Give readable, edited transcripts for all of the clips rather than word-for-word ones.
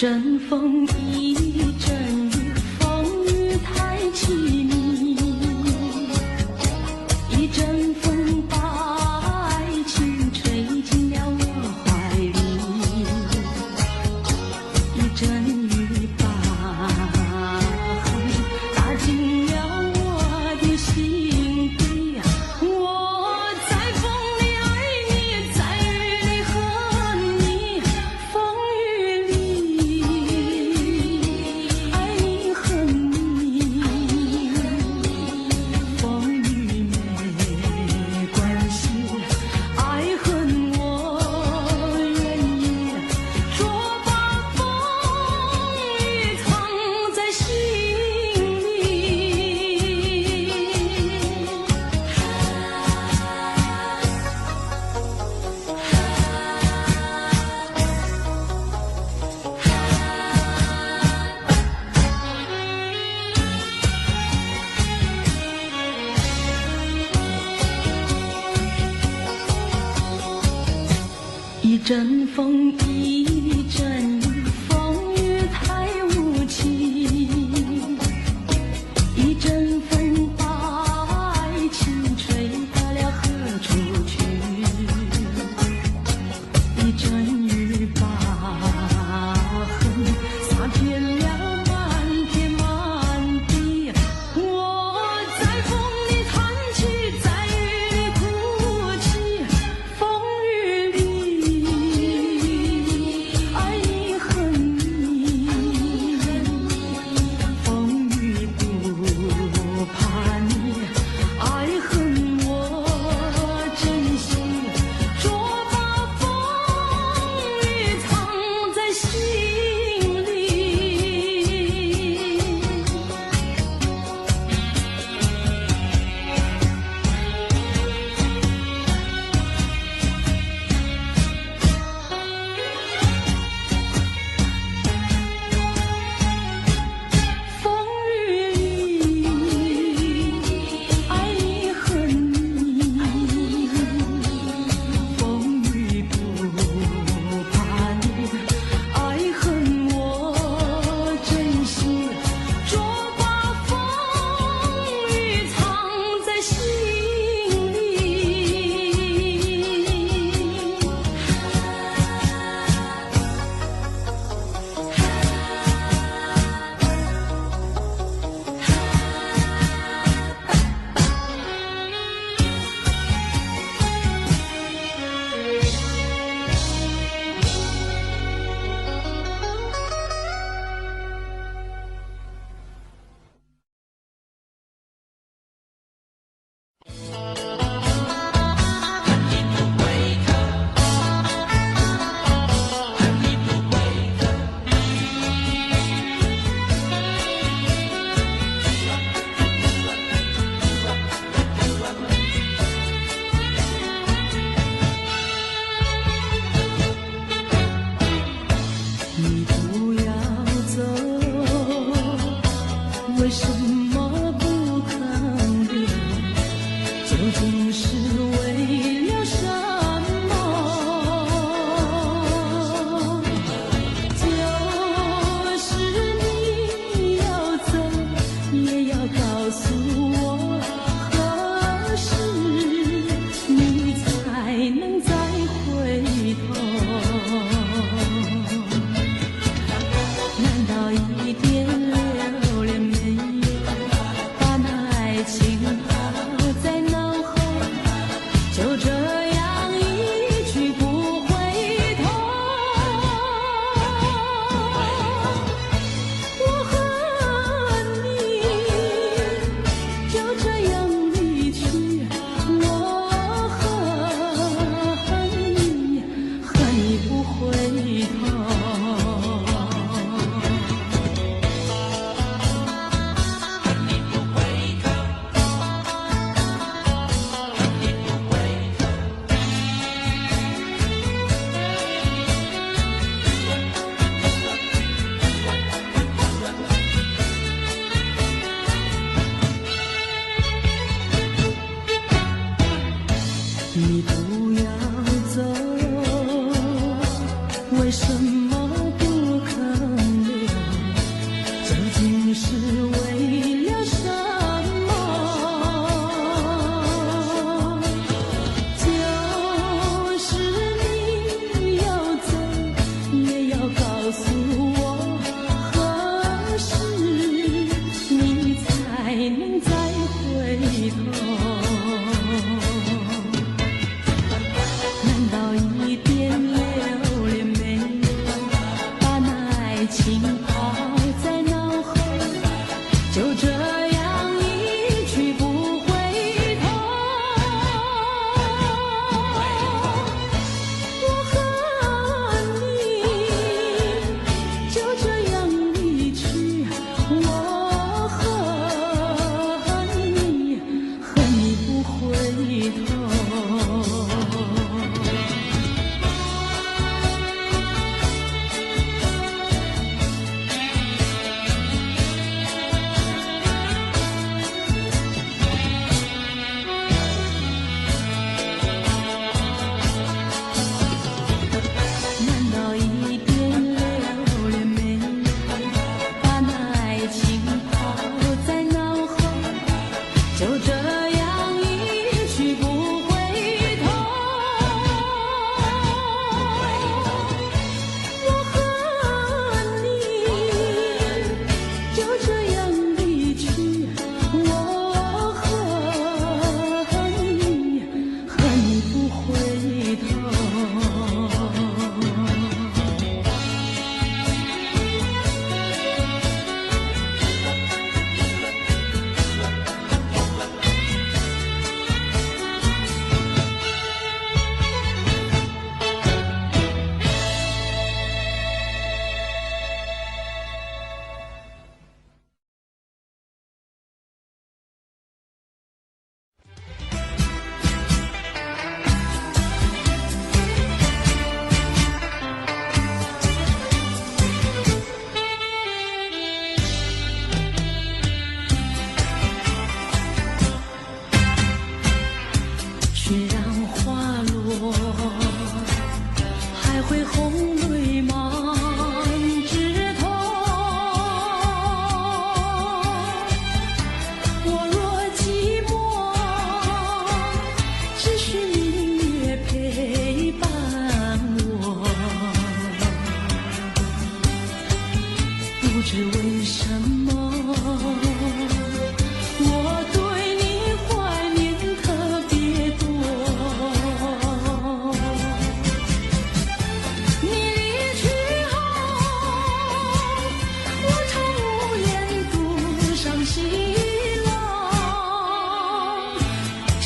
陣風一陣雨，風雨太淒迷。一陣風把愛情吹進了我懷裡，一陣雨把恨打進了我的心底。我在風裡愛你，在雨裡恨你，風雨裡愛你恨你，風雨沒關係，愛恨我願意，若把風雨藏在心裡。一陣風，一陣雨，風雨太無情。一陣風把愛情吹到了何處去？一陣雨把恨灑遍了滿天滿地。我在風裡嘆氣，在雨裡哭泣，風雨裡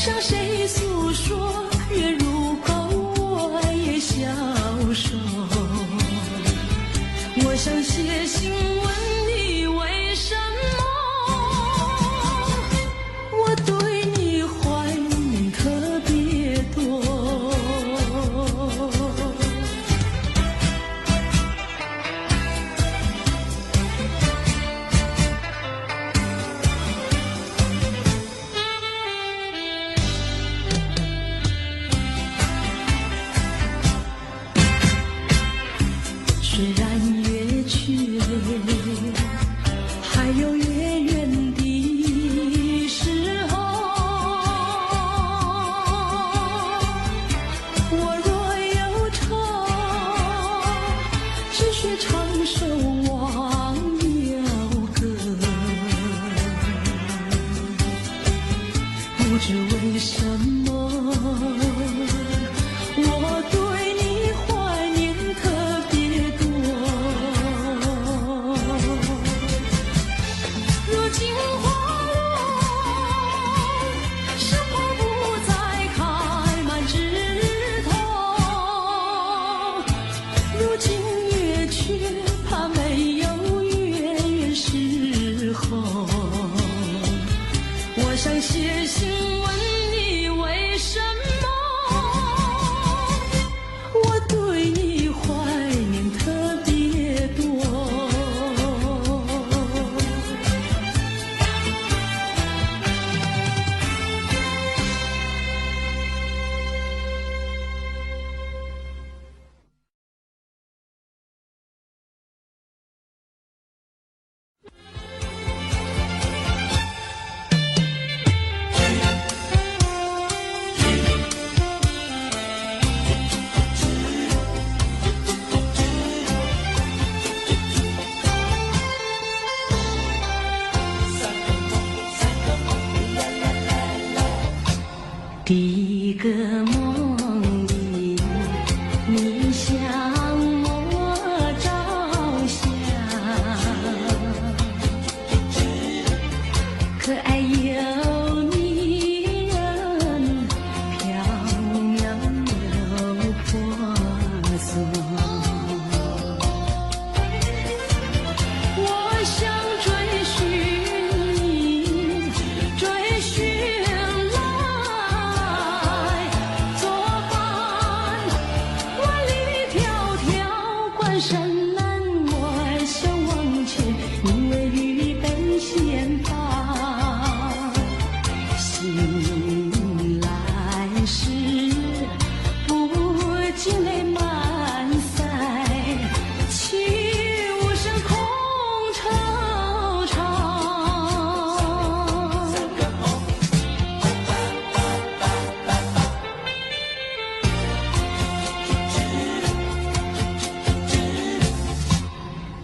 向誰訴說？月如钩，我也消瘦。我想寫信問你為什麼我對你懷念特別多。雖然月缺，還有月圓的時候。我若有愁，只需唱首忘憂歌。不知為什麼，我對你懷念特別多。如今花落，生活不再開滿枝頭。如今月缺，怕沒有月圓時候。我想寫信問你為什麼我對你懷念特別多。第一個夢裡，你向我照相，可愛又迷人，飄渺又婆娑。我想追尋你，追尋來作伴，萬里迢迢關山難，我想往前，寧為玉杯先發。醒來時，不禁淚滿腮，泣無聲空惆悵。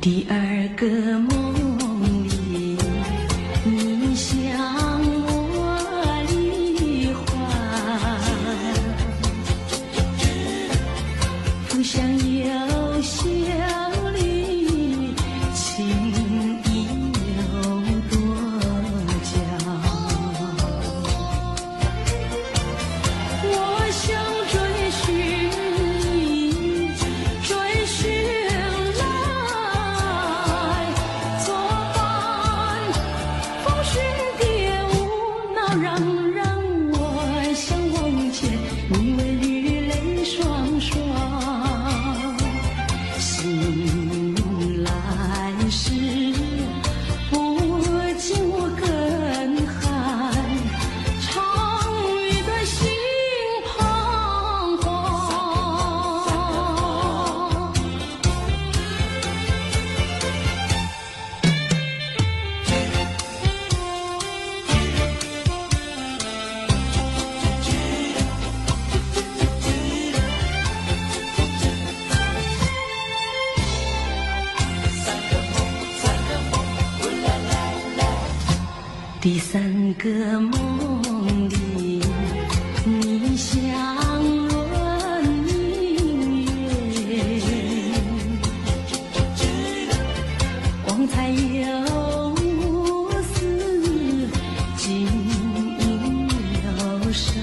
第二個夢裡，你向我離歡，浮想又秀麗，情意有多嬌。我想追尋你，追尋來作伴，風雪蝶舞鬧嚷嚷，我想往前，寧為玉淚雙雙。醒來時，不禁我更寒，長欲斷心彷徨。第三個夢裡，你像輪明月，光彩又似金銀又閃。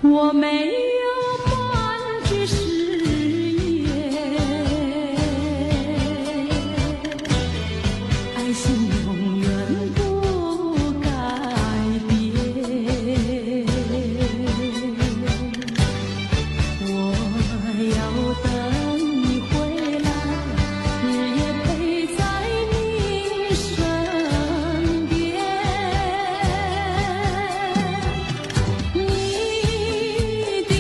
我沒有半句誓言，愛情永遠不改變。我要等你回來，日夜陪在你身邊。你的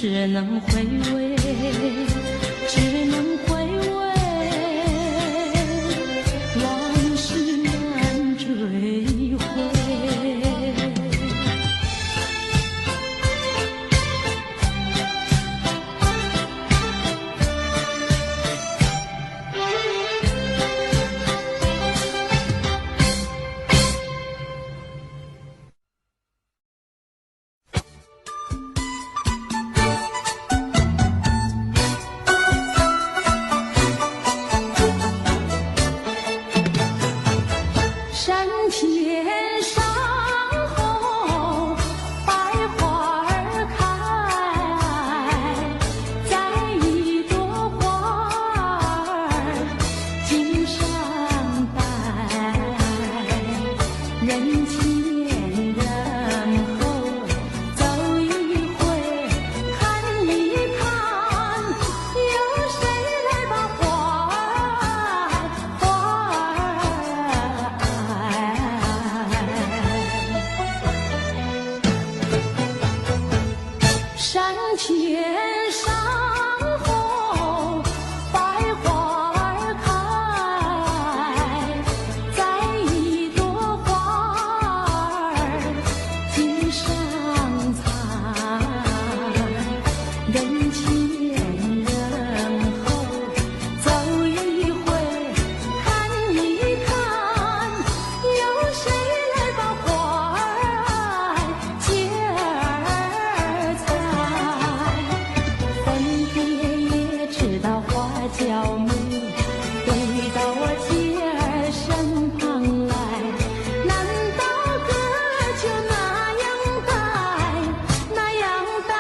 只能回味，只能回味，往事難追回。山間上紅，百花兒開，摘一朵花兒襟上戴，人前人後走一回，看一看，有誰來把花兒花兒愛？山前上紅，百花兒開，摘一朵花兒襟上綵，人前人後走一回，看一看，有誰來把花兒姐兒採？分別也知道花嬌美，回到我姐兒身旁來，難道哥就那樣呆，那樣呆？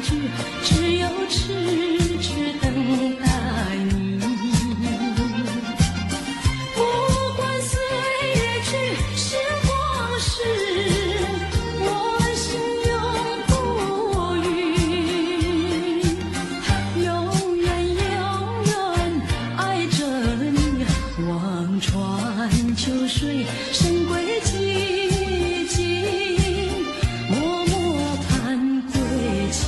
聚，只有痴痴等待你。不管歲月去，時光逝，我心永不渝，永遠永遠愛著你。望穿秋水，深閨寂靜，默默盼歸期。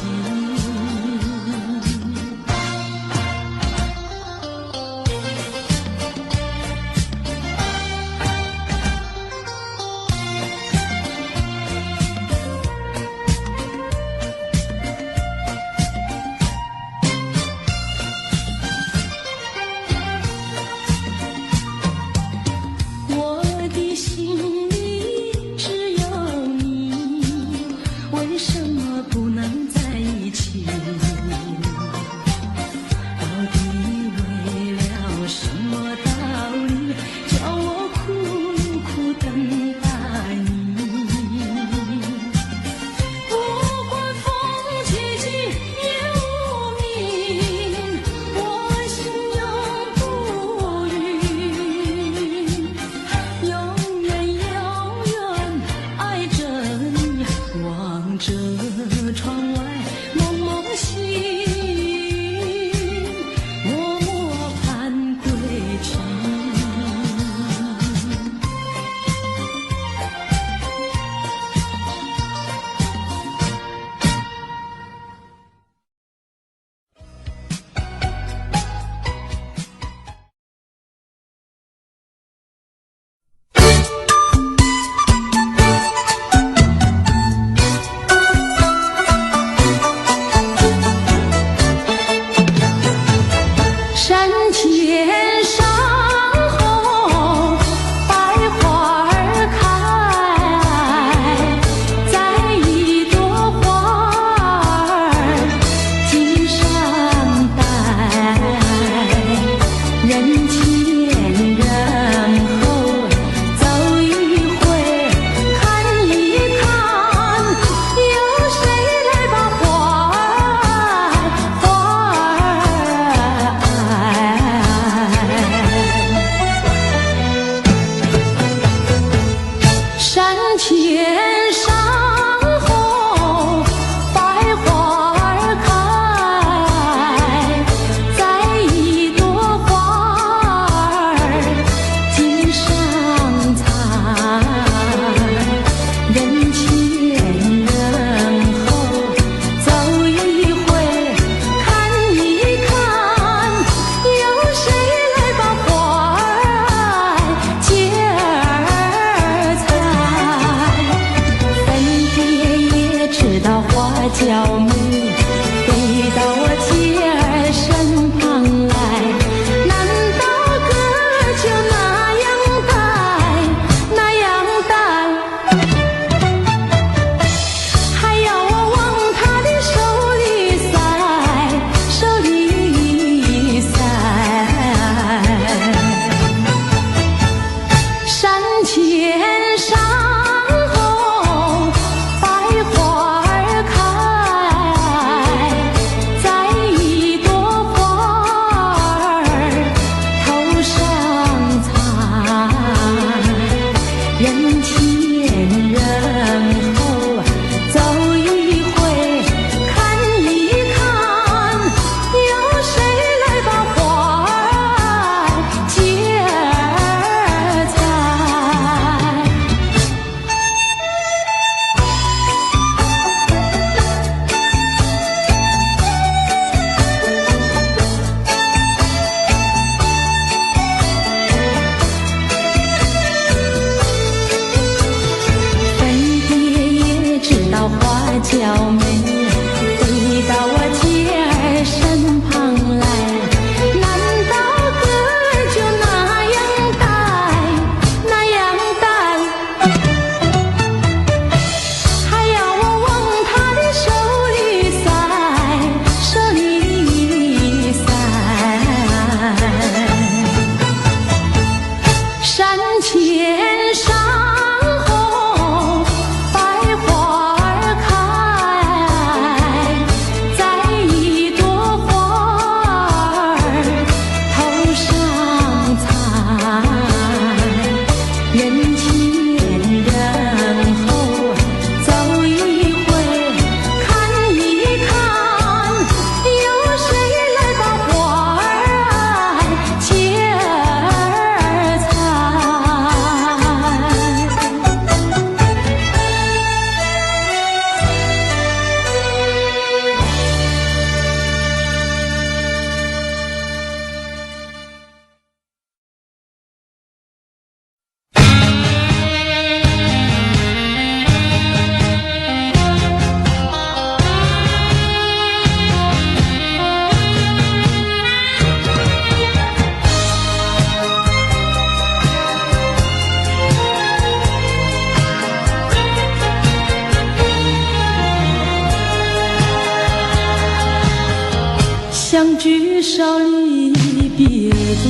相聚少，離別多，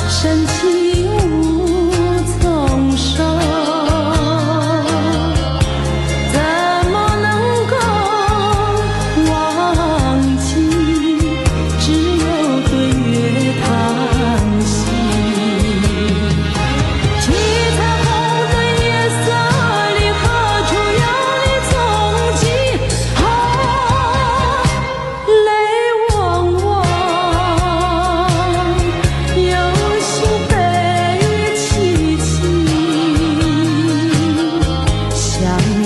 深情無從說，怎麼能夠忘記？只有對月嘆息。七彩虹的夜色裡，何處有你蹤跡？啊，淚汪汪，有心悲戚戚。相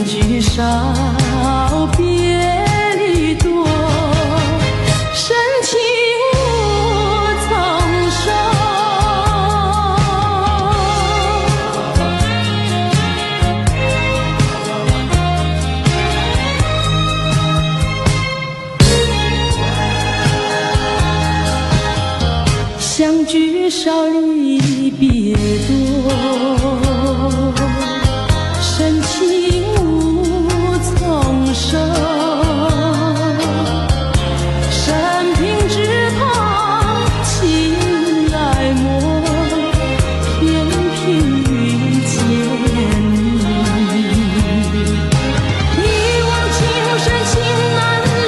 聚少，別離多，深情無從說。相聚少，離別多，深情無從說。生平只怕情來沒，偏偏遇見你。一往情深情難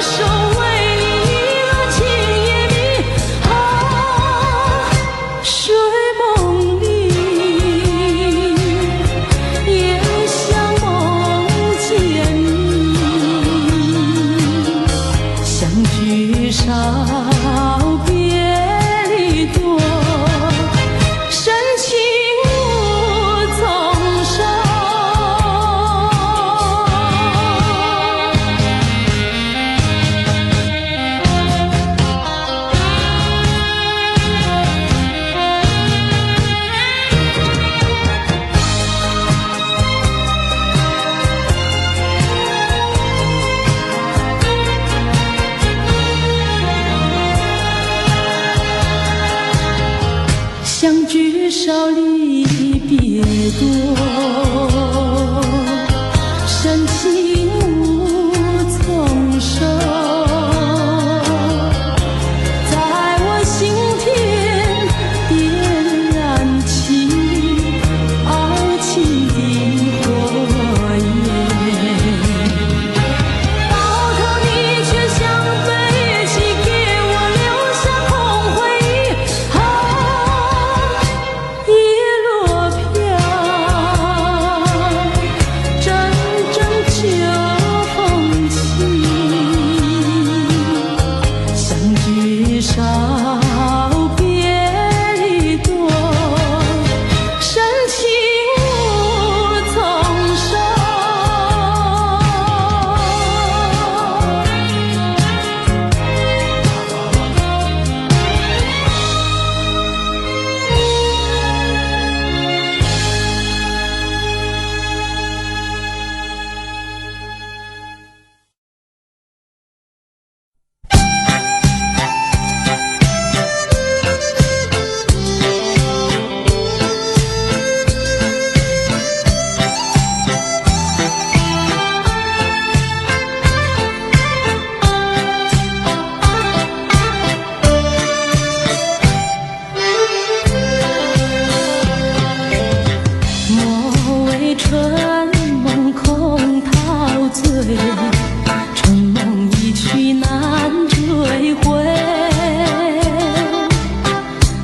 收，為你一情也迷。啊，睡夢裡也想夢見你。相聚少，別離多，深情無從說。相聚少，離別多，深情無從說。在我心田點燃起愛情的火焰，到頭你卻像背棄，給我留下空回憶。啊，葉落飄，陣陣秋風起。相聚少，別離多，深情無從說。莫為春夢空陶醉，春夢一去難追回。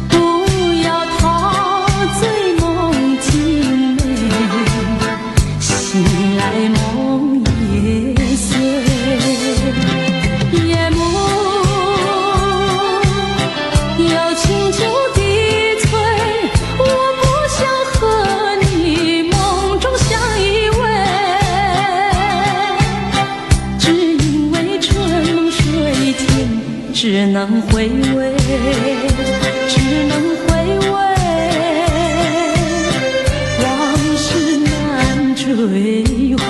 不要陶醉夢境美，醒來夢也碎。夜幕要輕輕地吹，我不想和你夢中相依偎，只因為春夢水甜，只能回味，只能回味，往事難追回。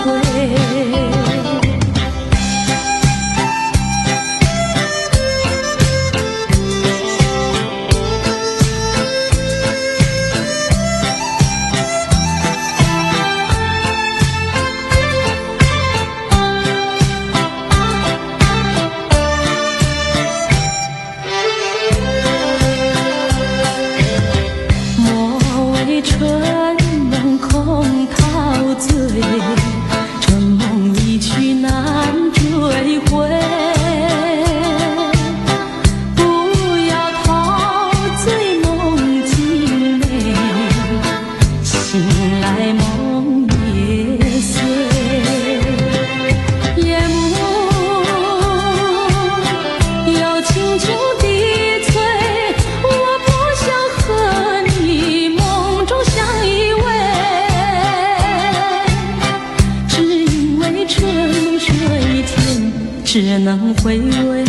只能回味，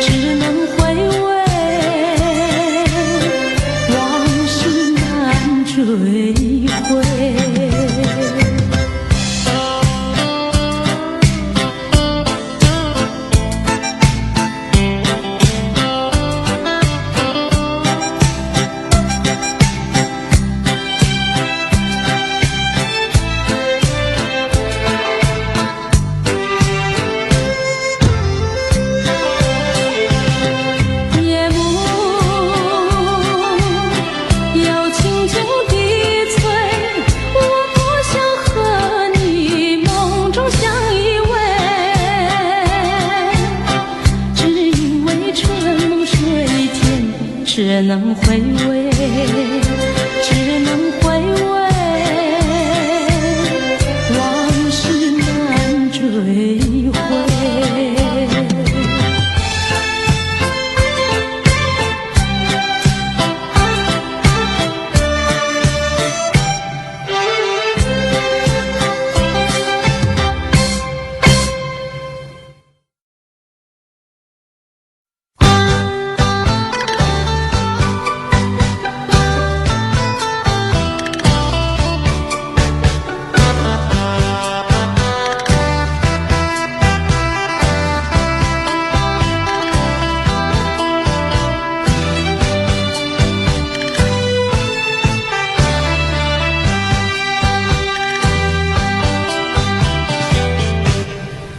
只能回味，往事難追回。夜幕又輕輕地吹，我不想和你夢中相依偎，只因為春夢水甜，只能回味，只能回味，往事難追回。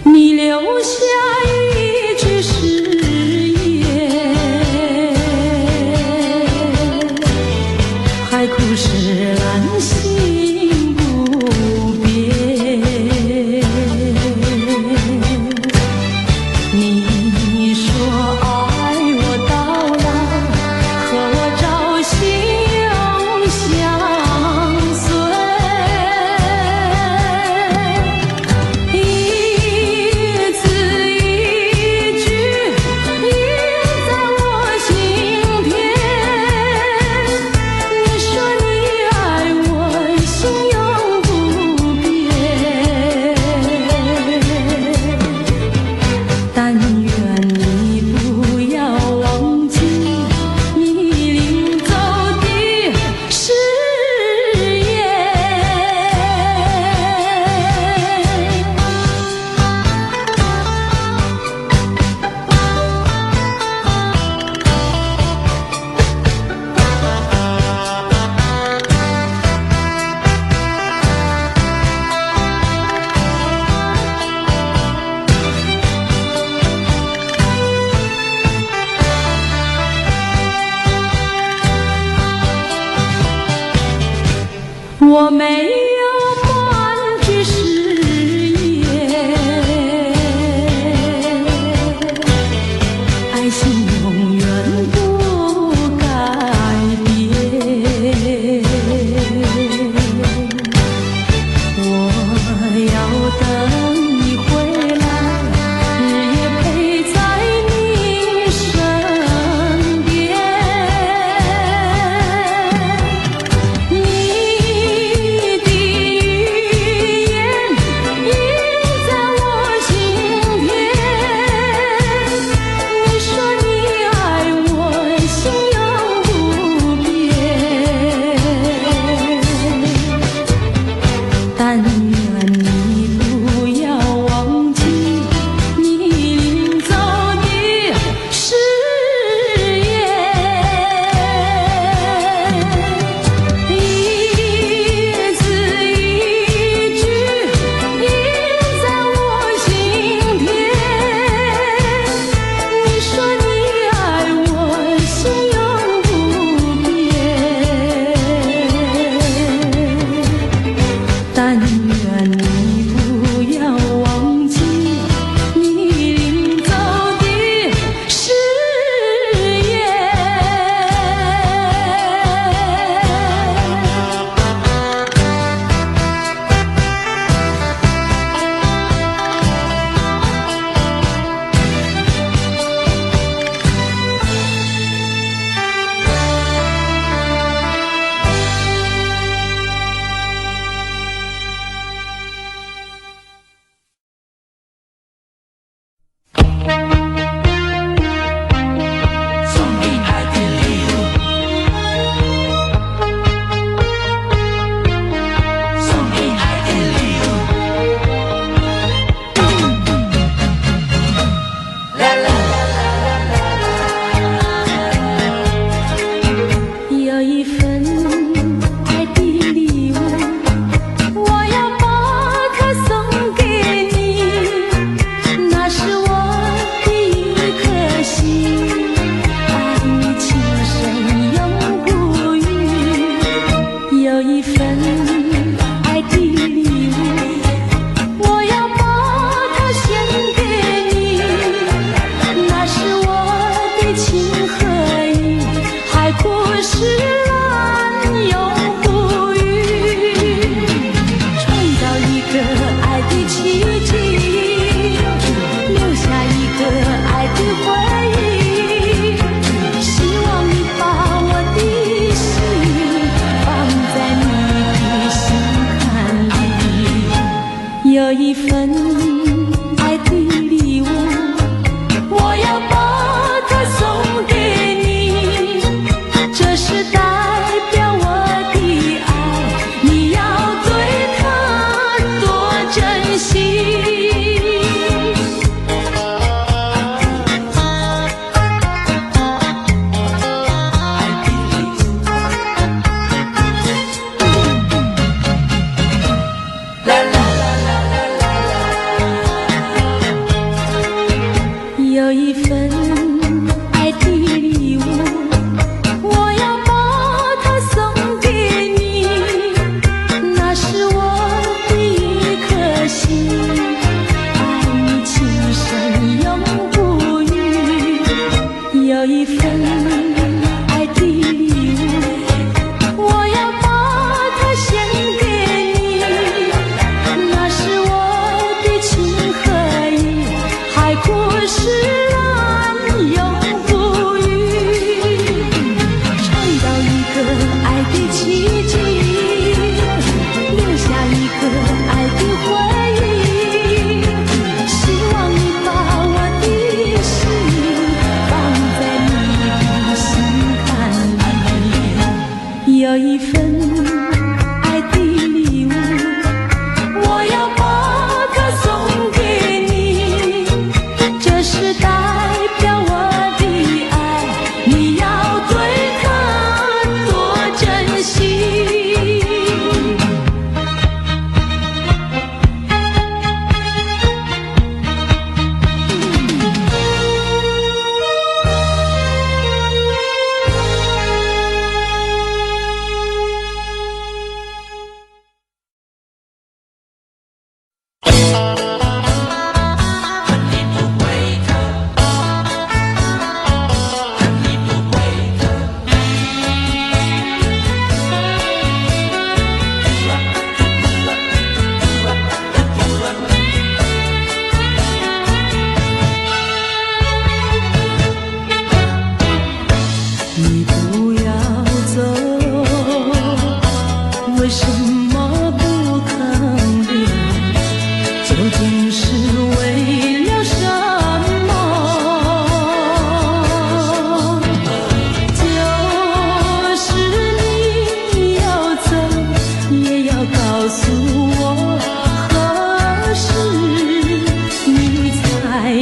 你留下一句誓言，海枯石爛心不變。你說愛我到老，和我朝夕永相隨。一字一句印在我心田。你說你愛我，心永不變。但願你不要忘記你臨走的誓言。我沒有半句誓言，愛情永遠不改變。我要等你回來，日夜陪在你身邊。你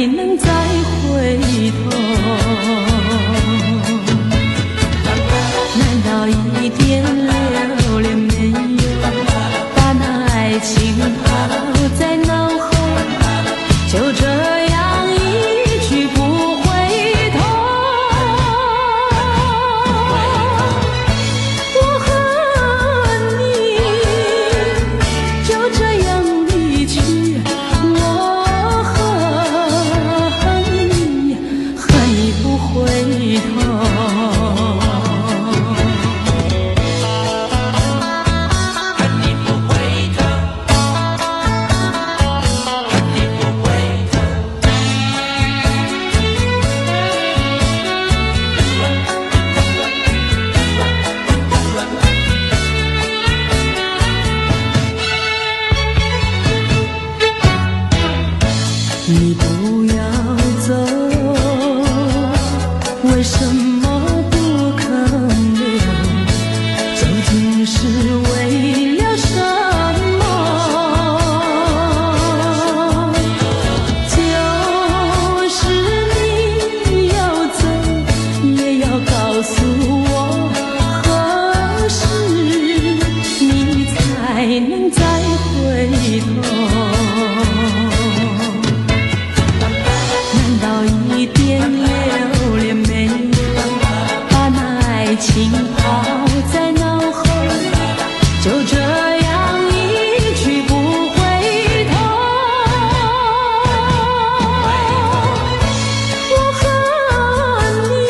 能再回頭？難道一點留戀沒有？把那愛情拋在腦後，就這樣一去不回頭。我恨你，就這樣離去。我恨你，恨你不回頭。恨你不回頭，恨你不回頭。你不要走，為什麼不肯留？究竟是為了什麼？就是你要走，也要告訴我何時你才能再回頭？難道一點留戀沒有？把那愛情拋在腦後，就這樣一去不回頭。我恨你，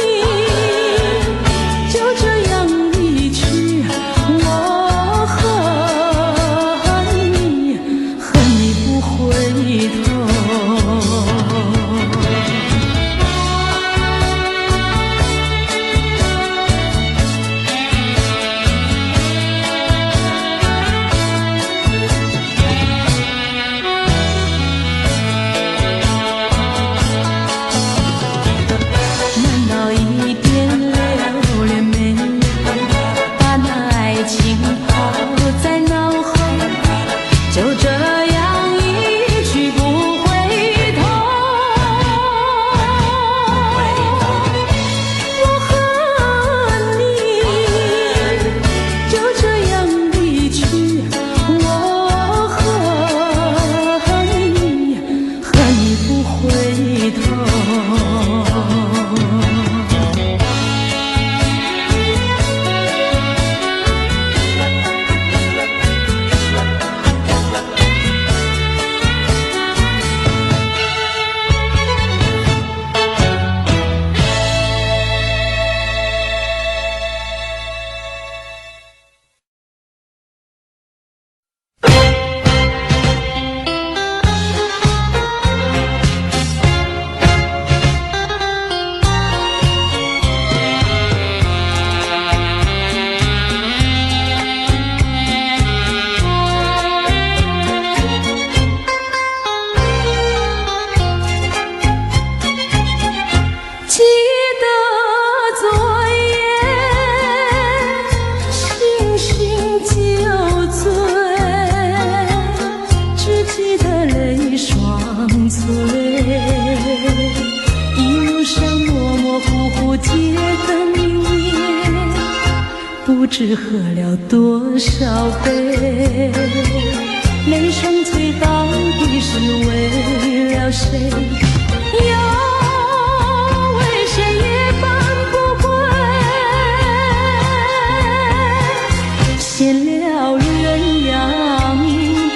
就這樣離去。我恨你，恨你不回頭。難道一點留戀沒有？把那愛情拋在腦後，就這樣一去不回頭。我恨你，就這樣離去。我恨你，恨你不回頭。記得昨夜星星酒醉，只記得淚雙垂。一路上模模糊糊街燈明滅，不知喝了多少杯。淚雙垂到底是為了誰？又為誰夜半不歸？閒了鴛鴦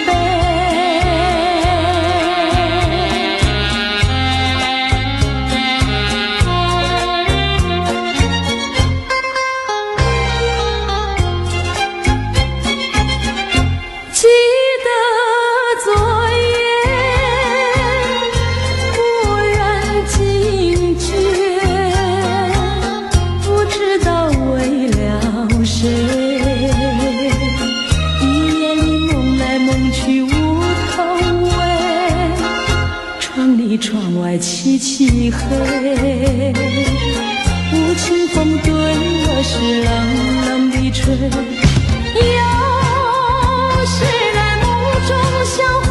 杯。記得昨夜忽然驚覺，不知道為了誰，一夜裡夢來夢去無頭尾，窗裡窗外漆漆黑，無情風對我是冷冷地吹。有誰來夢中相會？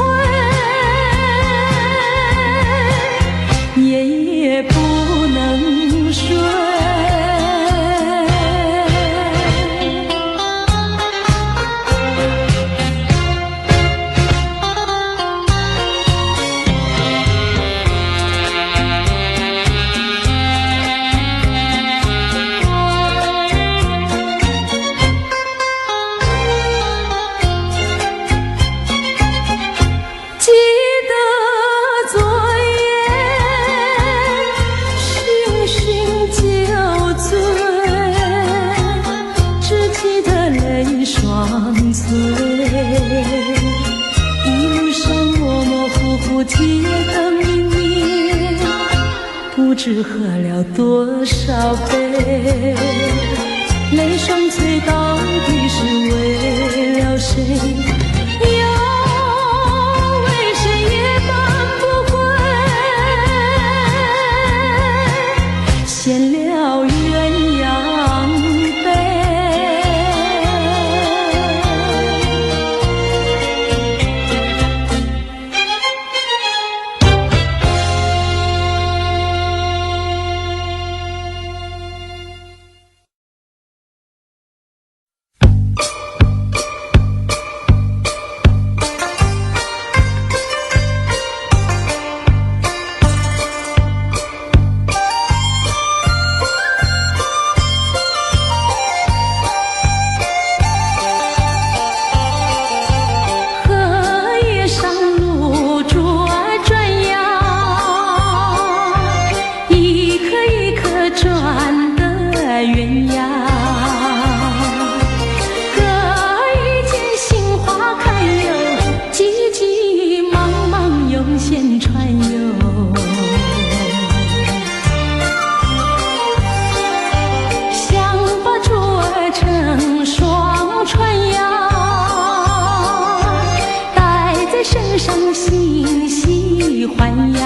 不知喝了多少杯，淚雙垂到底是為了誰？又為誰也盼不歸？閒了鴛鴦杯。荷葉上露珠兒轉呀，一顆一顆轉得圓呀。歌兒一見杏花開喲，急急忙忙用線穿喲。想把珠兒成雙串呀，戴在身上心喜歡呀。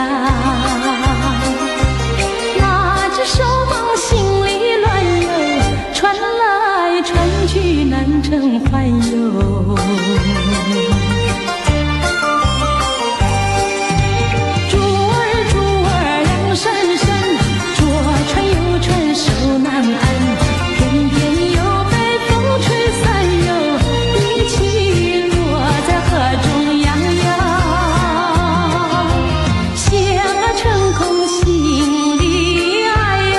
哪知手忙心裡亂喲，穿來穿去難成環喲。珠兒珠兒亮閃閃，左穿右穿手難按，偏偏又被風吹散喲，一起落在河中央呀。線兒成空心裡愛喲，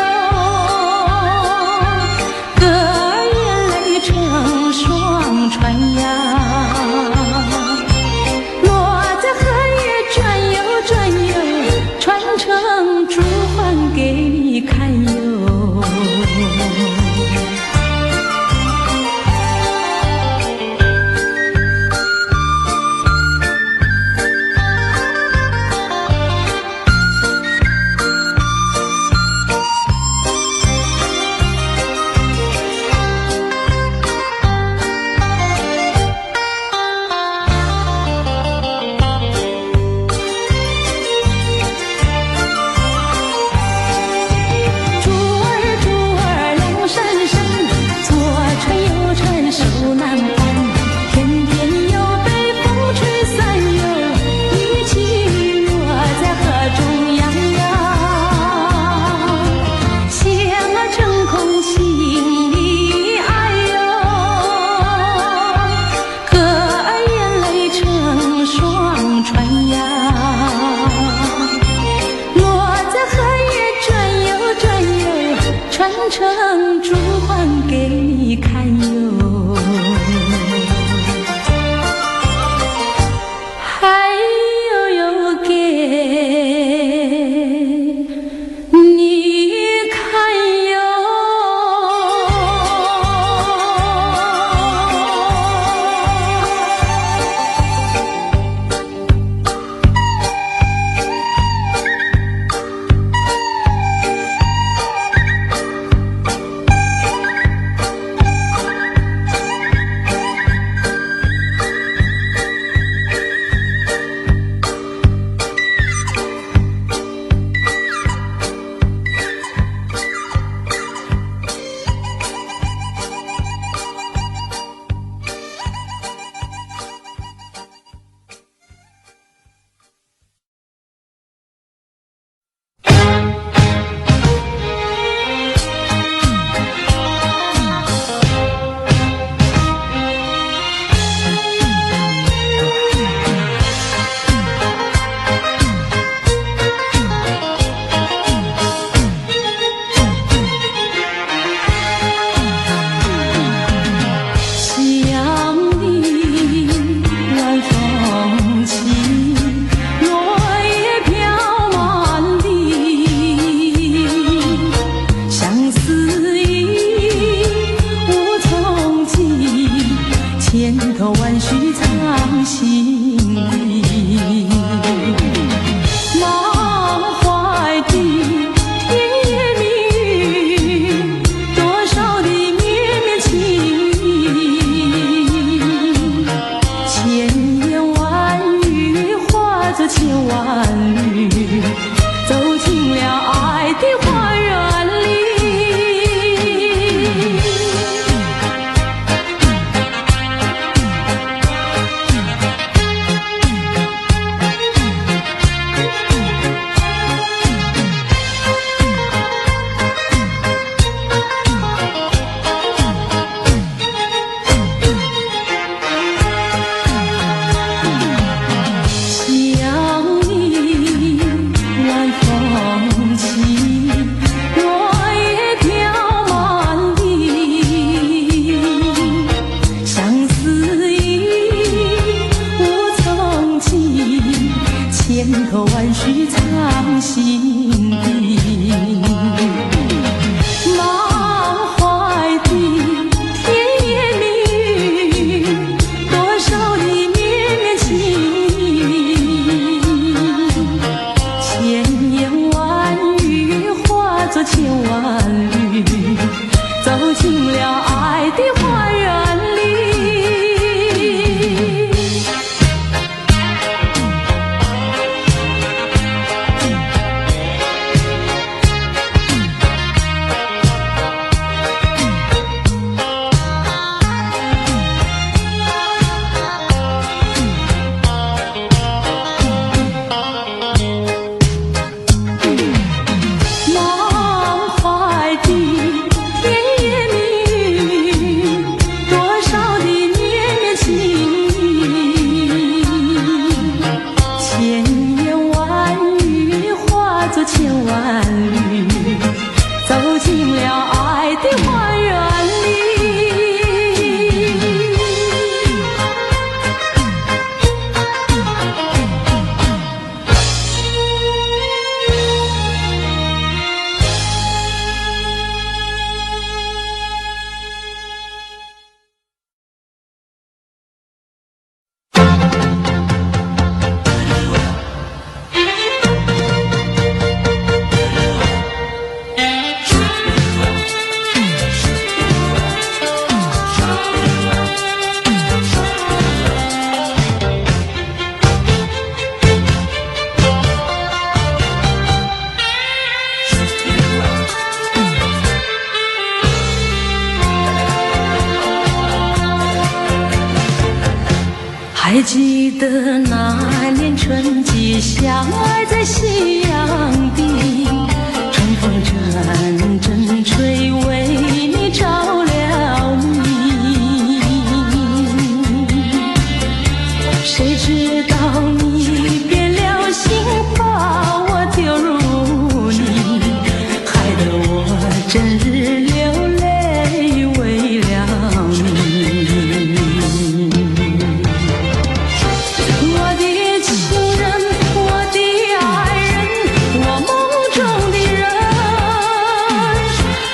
歌兒眼淚成雙串呀。落在荷葉轉喲轉喲，串成珠環給你看喲。珠兒珠兒亮閃閃，左穿右穿手難挽，偏偏又被風吹散喲，一起落在河中央呀。線兒成空心裡愛喲，歌兒眼淚成雙串呀。落在荷葉轉喲轉喲，串成珠環給你看喲。還有喲給你看喲。萬縷，走進了愛的花園裡。滿懷的甜言蜜語，多少的綿綿情意，千言萬語化作千萬縷，走進了愛的花園裡。還記得那年春季，相愛在夕陽地，春風陣陣吹，為你著了迷。誰知道你變了心，把我丟入泥，害得我整日流淚，為了你。我的情人，我的愛人，我夢中的人，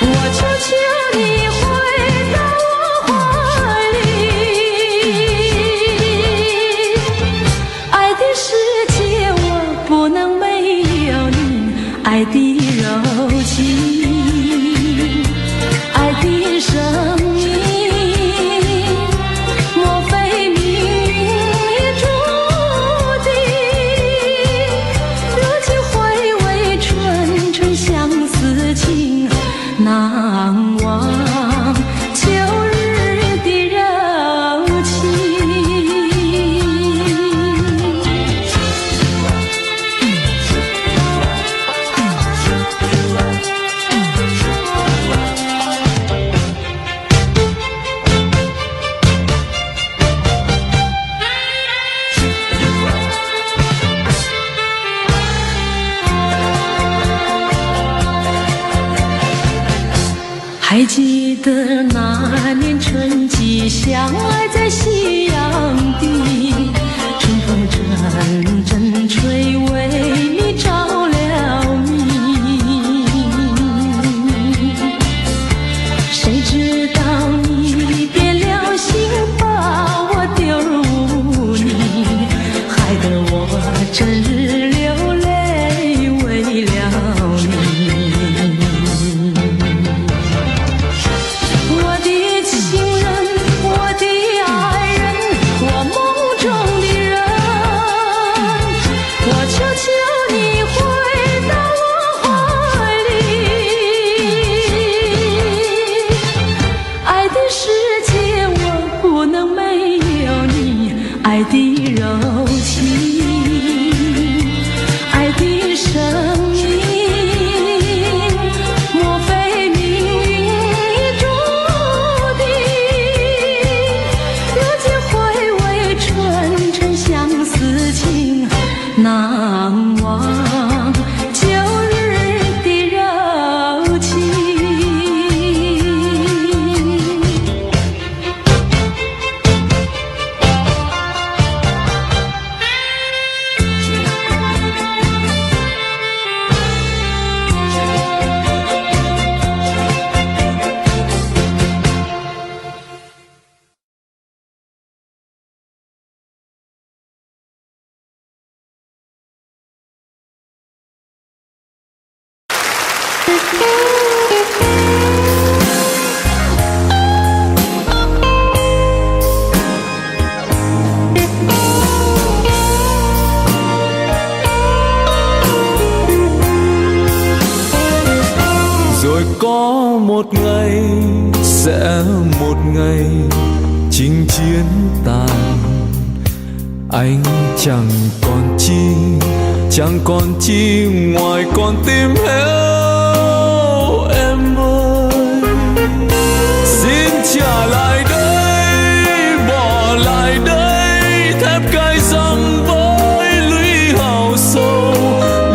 我求求你回到我懷裡。愛的世界我不能沒有你，愛的柔情，愛的生命，莫非命運已注定？如今回味純純相思情，難忘舊日的柔情。還記得那年春季，相愛在夕陽地，春風陣陣吹，為你著了迷。誰知道你變了心，把我丟入泥，害得我整日流淚，為了你。我的情人，我的愛人，我夢中的人，我求求你回到我懷裡。愛的世界我不能沒有你，愛的柔情，愛的生命，莫非命運已注定？如今回味純純相思情，難忘舊日的柔情。Có một ngày, sẽ một ngày chinh chiến tàn, anh chẳng còn chi, chẳng còn chi ngoài con tim héo. Em ơi, xin trả lại đây, bỏ lại đây thép gai răng với lũy hào sâu,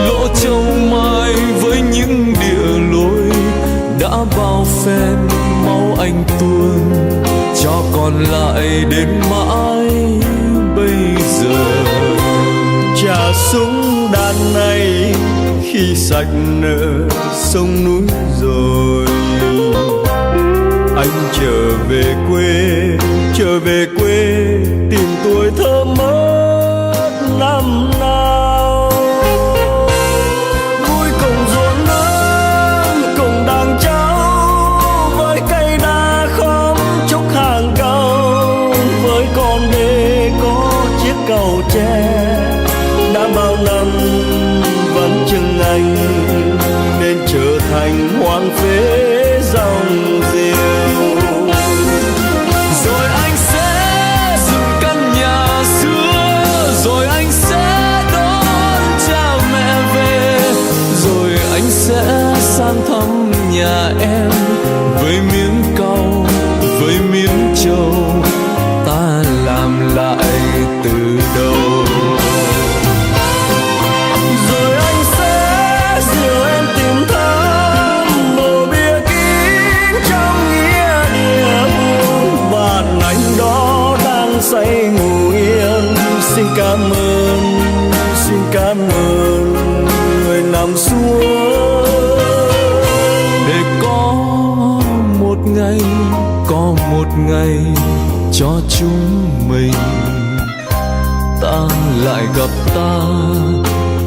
lỗ châu mai với những địa lối đã bao phen máu anh tuôn, cho còn lại đến mãi bây giờ. Trả súng đạn này khi sạch nợ sông núi rồi, anh trở về quê, trở về quê tìm tuổi thơ mất năm nào. Vui cùng ruộng lớn, cùng đàn cháu, với cây đa khóm trúc hàng cầu, với con đê có chiếc cầu tre đã bao năm vẫn chừng anh nên trở thành hoang phế dòng diều. Rồi anh sẽ dựng căn nhà xưa, rồi anh sẽ đón cha mẹ về, rồi anh sẽ sang thăm nhà em với miếng cau, với miếng trầu, ta làm lại từ đầu. Rồi anh sẽ dìu em tìm thăm mộ bia kín trong nghĩa địa, bạn anh đó đang say ngủ yên. Xin cảm ơn, xin cảm ơn người nằm xuống. Để có một ngày, có một ngày cho chúng mình, ta lại gặp ta,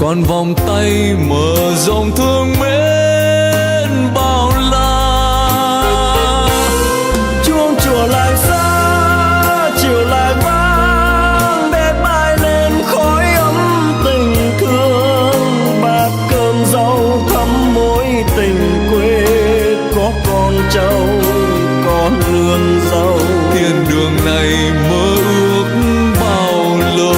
còn vòng tay mở rộng thương mến bao la. Chuông chùa làng xa chiều lại vang, bếp bay lên khói ấm tình thương, bát cơm rau thắm mối tình quê, có con trâu có nương dâu. Thiên đường này mơ ước bao lâu.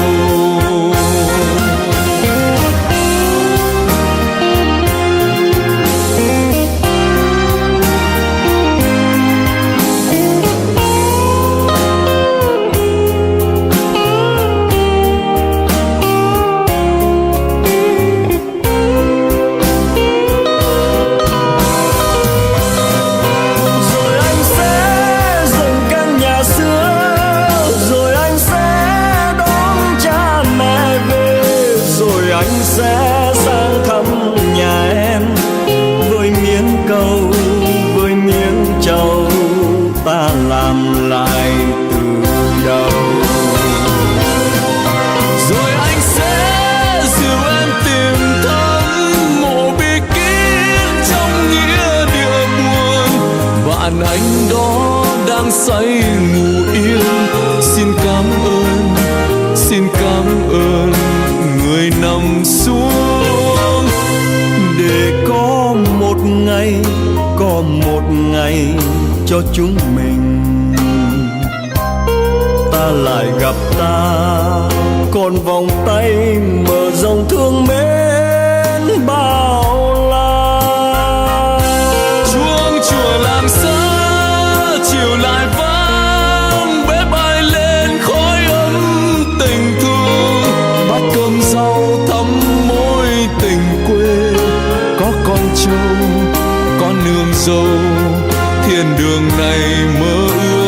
Rồi anh sẽ dựng căn nhà xưa, rồi anh sẽ đón cha mẹ về, rồi anh sẽ sang thăm nhà em với miếng cau, với miếng trầu, ta làm lại từ đầu. Rồi anh sẽ dìu em tìm thăm mộ bia kín trong nghĩa địa buồn, bạn anh đó đang say ngủ yên. Xin cảm ơn, xin cảm ơn người nằm xuống. Để có một ngày, có một ngày cho chúng mình, ta lại gặp ta, còn vòng tay mở rộng thương mến bao la. Chuông chùa làng xa chiều lại vang, bếp bay lên khói ấm tình thương, bát cơm rau thắm mối tình quê, có con trâu có nương dâu, thiên đường này mơ ước.